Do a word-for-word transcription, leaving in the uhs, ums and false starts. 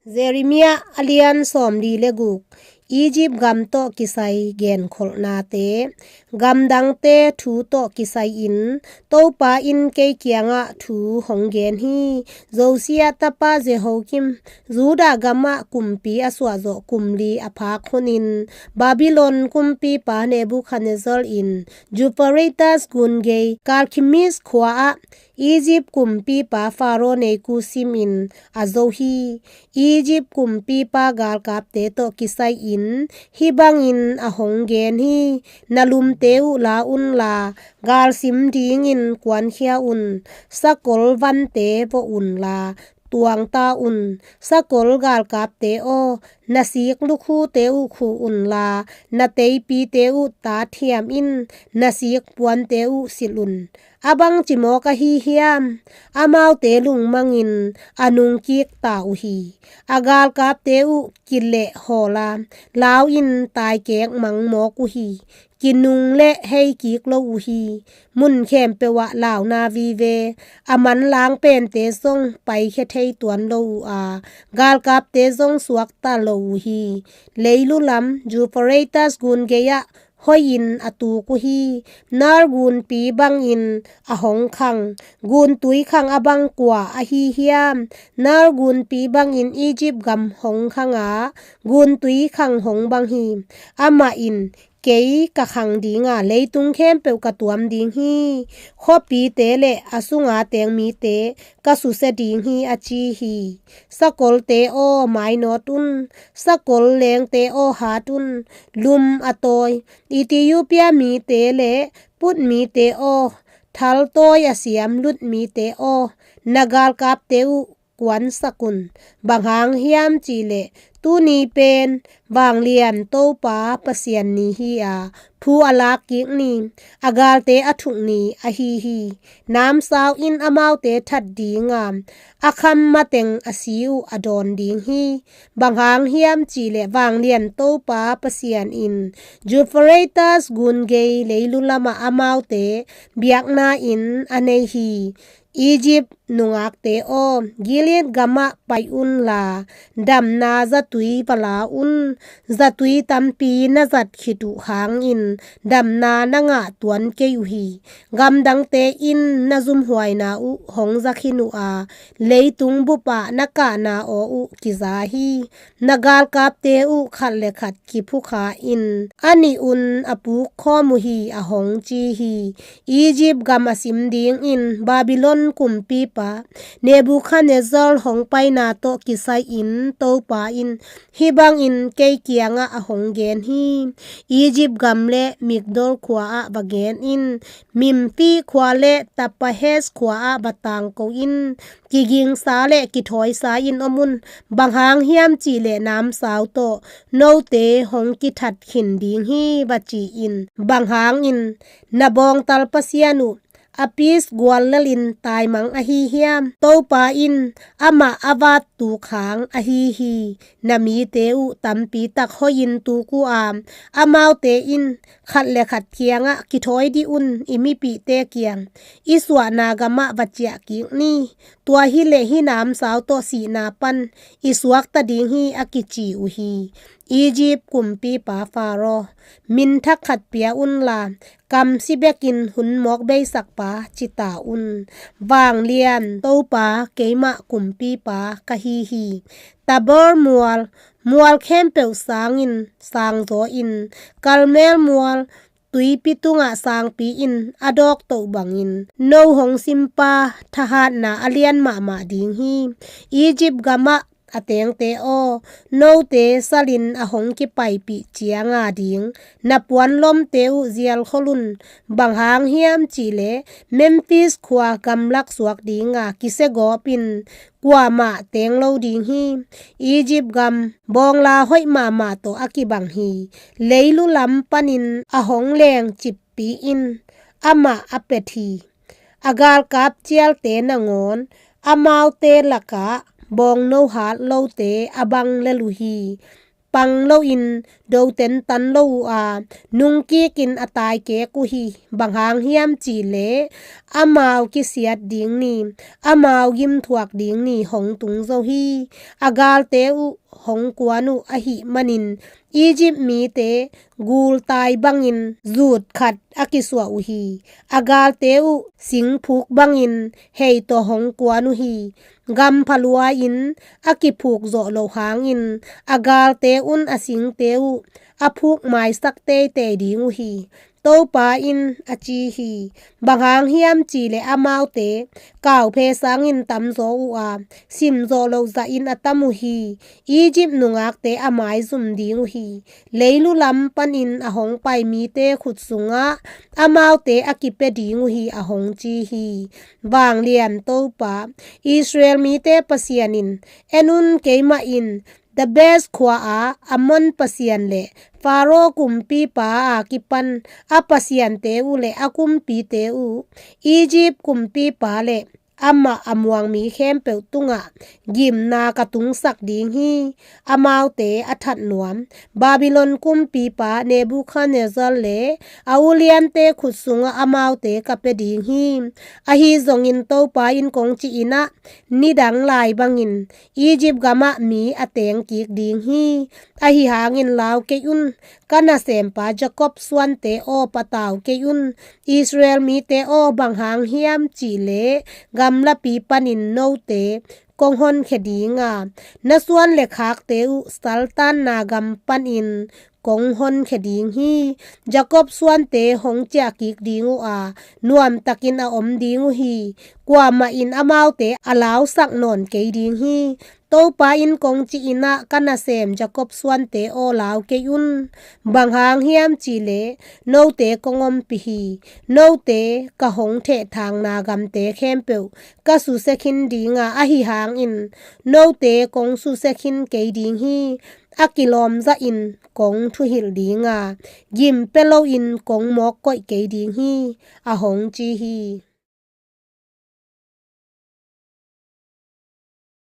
Jeremiah a lian sawmli le guk. Egypt gam tawh kisai genkholhnate. Gamdangte thu tawh kisai-in Topa in kei kiangah thu hong gen hi. Josiah tapa Jehoiakim, Judah gamah kumpi a suahzawh kum li a phak hunin Babylon kumpipa Nebuchadnezzar in Euphrates gun gei Karkemis khua-ah Egypt kumpipa Pharaoh Necho simin a zo hi. Egypt kumpipa galkapte tawh kisai-in hih bangin a hong gen hi. Na lumte uh la unla, galsim dingin kuankhia un. Sakol vante vawh unla, tuangta un. Sakol galkapte aw, na sik lukhute uh khuh unla, na teipite uh tatthiam in. Na sik puante uh silh un. A bangci mawk ahi hiam? Amaute lungmangin a nungkik ta uh hi. A galkapte uh kileh hawla, lau-in taikek mang mawk uh hi. Kinung le heikik lo uh hi. Mun khempeuh ah launa vive. A manlang pente zong paikhia thei tuan lo uh a, galkapte zong suakta lo uh hi. Leilu lam Euphrates gun gei-ah hoihin a tuk uh hi. Nile gunpi bangin a hong khang, guntui khang a bang kua ahi hiam? Nile gunpi bangin Egypt gam hong khang a, guntui khang hong bang hi. Amah in, kei ka khang ding a, leitung khempeuh ka tuam ding hi. Khuapite le a sunga teng mite ka susia ding hi, a ci hi. Sakolte aw, mainawt un. Sakol lengte aw, hat un. Lum a tawi Ethiopia mite le Put mite aw, thaltawi a siam Lut mite aw, na galkapte uh kuansak un. Bang hang hiam cihleh tuni pen Vanglian Topa Pasian ni hi a, phu a lak kik ni, a galte a thuk ni ahi hi. Namsau in amaute that ding a, a kham mateng a si uh a dawn ding hi. Bang hang hiam cihleh Vanglian Topa Pasian in Euphrates gun gei leilu lamah amaute biakna-in a nei hi. Egypt nungakte aw, Gilead gamah pai unla, damna zatui va la un. Zatui tampi na zat khit uh hangin damna na ngah tuan kei uh hi. Gamdangte in na zumhuaina uh hong za khin uh a, leitung bupah na kahna aw uh kiza hi. Na galkapte uh khat le khat kiphukha in, a nih un a pukkhawm uh hi, a hong ci hi. Egypt gam a sim dingin Babylon kumpipa Nebuchadnezzar hong paina tawh kisai-in Topa in hih bangin kei kiangah a hong gen hi. Egypt gam le Migdol khua-ah va gen in. Memphis khua le Tahpanhes khua-ah va tangko in. Kigingsa le kithawisa in om un. Bang hang hiam cihleh namsau tawh note hong kithat khin ding hi, va ci in. Bang hangin na bawngtal pasian uh Apis guallelin taimang ahi hiam? Topa in amah a vat tuk hang ahi hi. Na mite uh tampi tak hoihin tuk uh a, amaute in khat le khat kiangah, kithawi dih un, i mipihte kiang, i suahna gamah va ciah kik ni. Tua hileh hih namsau tawh sihna pan i suakta ding hi, a kici uh hi. Egypt kumpipa Pharaoh, minthak khat pia unla, kamsi bekin hun mawk beisakpa ci ta un. Vanglian Topa keimah kumpipa ka hi hi. Tabor mual, mual khempeuh sangin sangzaw in, Karmel mual, tuipi tungah sangpi in a dawktoh bangin, no hong simpa thahatna a lian mahmah ding hi. Egypt gamah a tengte aw, note salin a hong kipaipih cianga ding, na puanlomte uh zialkhol un. Bang hang hiam cihleh Memphis khua gamlak suak dinga kisiagawp in, kuamah teng lo ding hi. Egypt gam bawngla hoih mahmah tawh a kibang hi. Leilu lam panin a hong leng cippi in amah a pet hi. A galkap cialte nangawn amaute lakah bawngno hat lote a bang lel uh hi. pang loin doten tan lo uh a, nungkikin a taikek uh hi. Bang hang hiam cihleh amau kisiat ding ni, amau gimthuak ding ni hong tung zo hi. A galte uh hong kuan uh ahih manin Egypt mite gultai bangin zut khat a kisuah uh hi. A galte uh singphuk bangin hei tawh hong kuan uh hi. Gam phaluai-in a kiphuk zawh loh hangin a galte un a singte uh a phuk maisak teitei ding uh hi. Topa in a ci hi. Bang hang hiam cihleh amaute kauphe sangin tamzaw uh a, simzawh loh zahin a tam uh hi. Egypt nungakte a maizum ding uh hi. Leilu lam panin a hong pai mite khut sungah amaute a kipia ding uh hi, a hong ci hi. Vanglian Topa, Israel mite Pasian in, en un, keimah in Thebes khua-a Amon pasian le Faro kumpipa a kipan a pasiante uh le a kumpite uh, Egypt kumpipa le amah a muangmi khempeuh tungah gimna ka tungsak ding hi. Amaute a that nuam Babylon kumpipa Nebuchadnezzar le a uliante khut sungah amaute ka pia ding hi. Ahi zongin Topa in kong ci-in ah, nidang lai bangin Egypt gamah mi a teng kik ding hi. Ahi hangin lau kei un, ka nasempa Jacob suante aw, patau kei un. Israel mite aw, bang hang hiam cihleh gamlapi panin note kong honkhia ding a, na suan le khakte uh saltanna gam panin kong honkhia ding hi. Jacob suante hong ciah kik ding uh a, nuamtakin a om ding uh hi. Kuamah in amaute a lausak nawn kei ding hi. Topa in kong ci-in ah, ka nasem Jacob suante aw, lau kei un. Bang hang hiam cihleh note kong ompih hi. Note ka hong thehthangna gamte khempeuh ka susia khin ding a, ahi hangin note kong susia khin kei ding hi. A kilawm zahin kong thuhilh ding a, gim pia loin kong mawk koih kei ding hi, a hong ci hi.